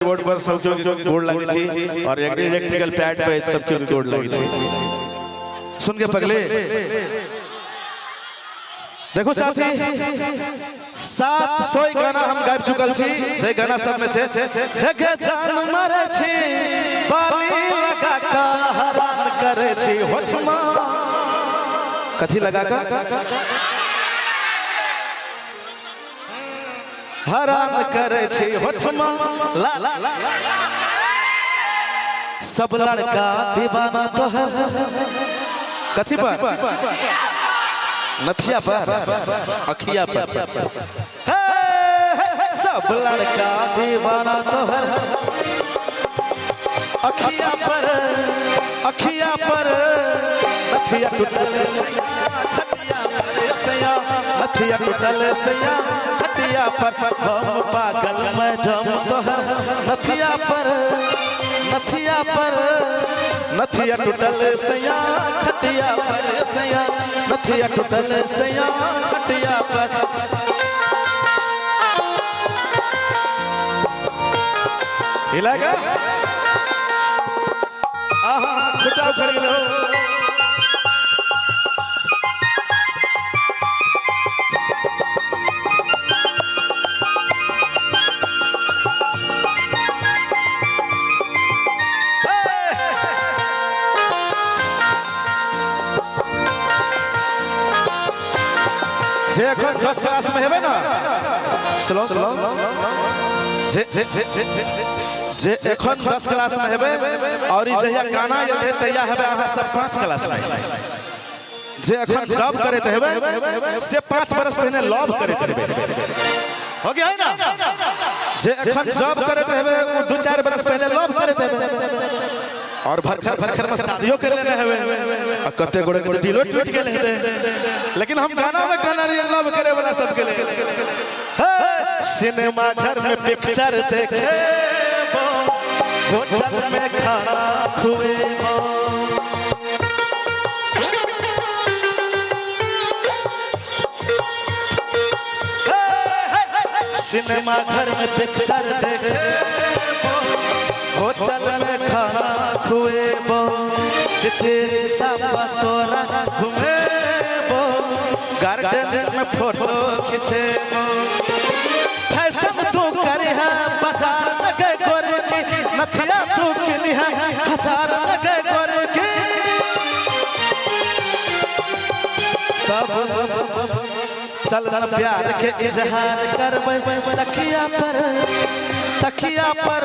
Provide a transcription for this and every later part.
Board पर सब केओ के गोड़ लागै छी और इलेक्ट्रिकल पैड पे सब केओ के गोड़ लागै छी। सुन के पगले देखो साथी, 700 गाना हम गाबि चुकल छी, जे गाना सब में छे हे गे जान मरे छी बाली लगा का हरान करे छी होठमा कथी लगा का हरान करे छी होठमा ला सब लड़का दीवाना तोहर कथी पर नथिया पर अखिया पर हे, सब लड़का दीवाना तोहर अखिया पर अखिया पर नथिया टूटल सैया खटिया पर सैया नथिया टूटल सैया खटिया पर हम पागल मैडम तोहर नथिया पर नथिया पर नथिया टूटल सैया खटिया पर सैया नथिया टूटल सैया खटिया पर। हिलाएगा आहा खुटा उखड़ गेलो। जे एखन 10 क्लास में हेबै ना, स्लो स्लो, जे जे एखन 10 क्लास में हेबै और ई जहिया गाना एलै तहिया हेबै अहाँ सब 5 क्लास में। जे एखन जॉब करैत हेबै से 5 बरस पहिने लव करैत हेबै, हो गया है ना? जे एखन जॉब करैत हेबै ओ 2-4 बरस पहले लव करैत हेबै और भरखर भरखर में शादियों कर लेने हेबै आ कते गोड़े के दिलो टूट गेल हेतै। लेकिन हम गाना में गाना रहिए लव करे वाला सबके लिए। सिनेमा घर में पिक्चर देखे होटल में खाना खुएबो। सिनेमा घर में पिक्चर देखे होटल में खाना खुएबो सिटी रिक्शा पर तोरा घुमेबो गार्डन में फोटो खिंचेबो। फैशन तू करी है बाजार में गए गोरे की नथिया तू किनी है हजार में गए गोरे की। सब चल चल प्यार के इजहार करबै तकिया पर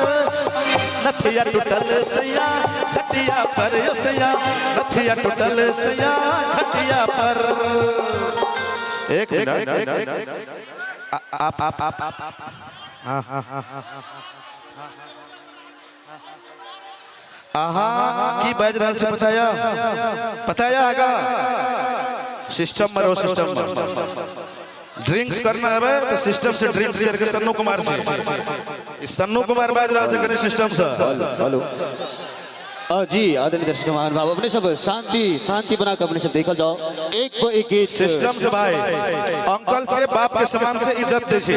नथिया टूटल सैया खटिया पर सैया नथिया टूटल सैया खटिया पर। एक मिनट आप आप आप हाँ हाँ हाँ आहा की बाज रहल छै पता या पता या आगा सिस्टम में रहो, सिस्टम में ड्रिंक्स करना है तो सिस्टम से ड्रिंक्स करके सन्नू कुमार से सन्नू कुमार बाज रहल छै कनी सिस्टम से। हेलो जी आदरणीय दर्शक महानुभाव, अपने सब शांति शांति बना कर अपने सब देखल जाओ एक पर एक गीत सिस्टम से भाई अंकल से बाप के समान से इज्जत दे छै।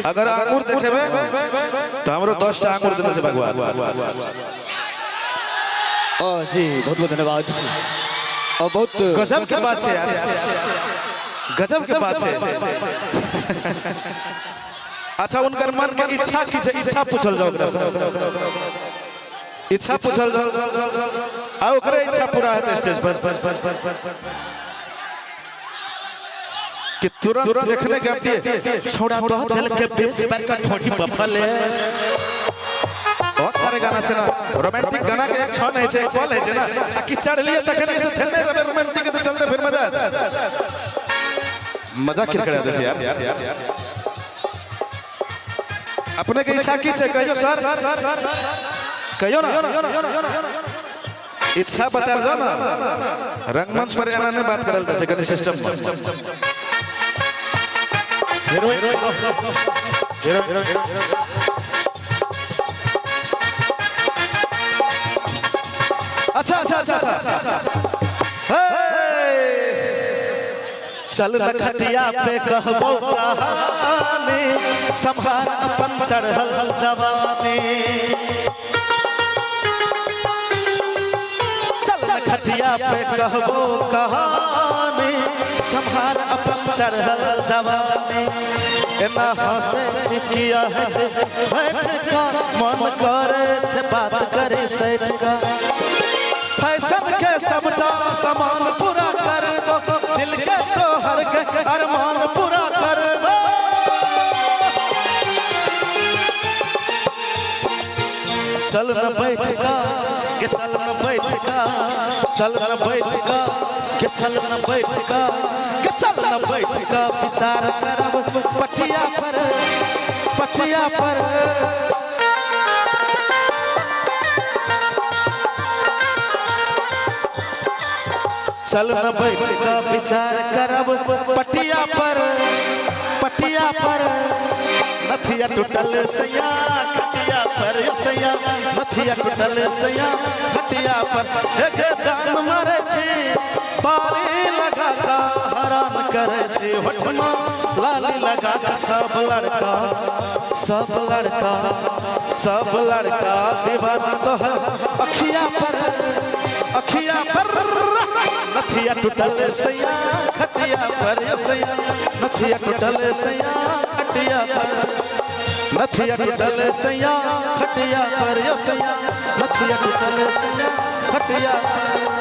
अगर आंगुर देखेबे तो हमरो 10 टा आंगुर देने से भगवान। जी बहुत बहुत धन्यवाद और बहुत गजब के बात है यार, गजब के बात है। अच्छा उनकर मन के इच्छा की छै, इच्छा पूछल जाओ ओकरा से, इच्छा पूछल जाओ आ ओकरे इच्छा पूरा हेतै स्टेज पर कि तुरंत देखने के दिए छोड़ा तो दिल के बेस पर का ठोड़ी बफलेस। बहुत सारे गाना छै ना रोमांटिक गाना के एक क्षण है छै, एक पल है छै ना, आ कि चढ़ लिए तखन से थेने रहे रोमांटिक के तो चलते फिर मजा मजा किरकिरा दे छै यार। अपने के इच्छा की छै कहियो सर, कहियो ना इच्छा बताल जाओ ना। रंगमंच पर एना नहीं बात करल जाइ छै कनी सिस्टम पर। अच्छा अच्छा अच्छा अच्छा चल न खटिया पे कहबो कहानी, संभार अपन चढ़ल जवानी। चल न खटिया पे कहबो कहानी, संभार अपन चढ़ल जवानी। एना हंसे छी किया हट बैठ का, मन करे छे बात करे सैठ का। फैशन के सबटा सामान पूरा करबो, दिल के तोहर के अरमान पूरा करबो। चल न बैठ का के चल न बैठ का, चल न बैठ का के चल न बैठ का के चल न बैठ का, विचार करब पटिया पर, पटिया पर। चल न बैठ का विचार करब पटिया पर, पटिया पर। नथिया टूटल सैया खटिया पर, सैया नथिया टूटल सैया खटिया पर। एक जान मारे छी पाली लगा का हराम करे छी, होठमा लाली लगा का सब लड़का, सब लड़का, सब लड़का दीवाना तोहर अखिया पर, अखिया पर। नथिया टूटल सैया खटिया पर, सैया नथिया टूटल सैया खटिया पर। नथिया टूटल सैया खटिया पर, सैया नथिया टूटल सैया खटिया पर।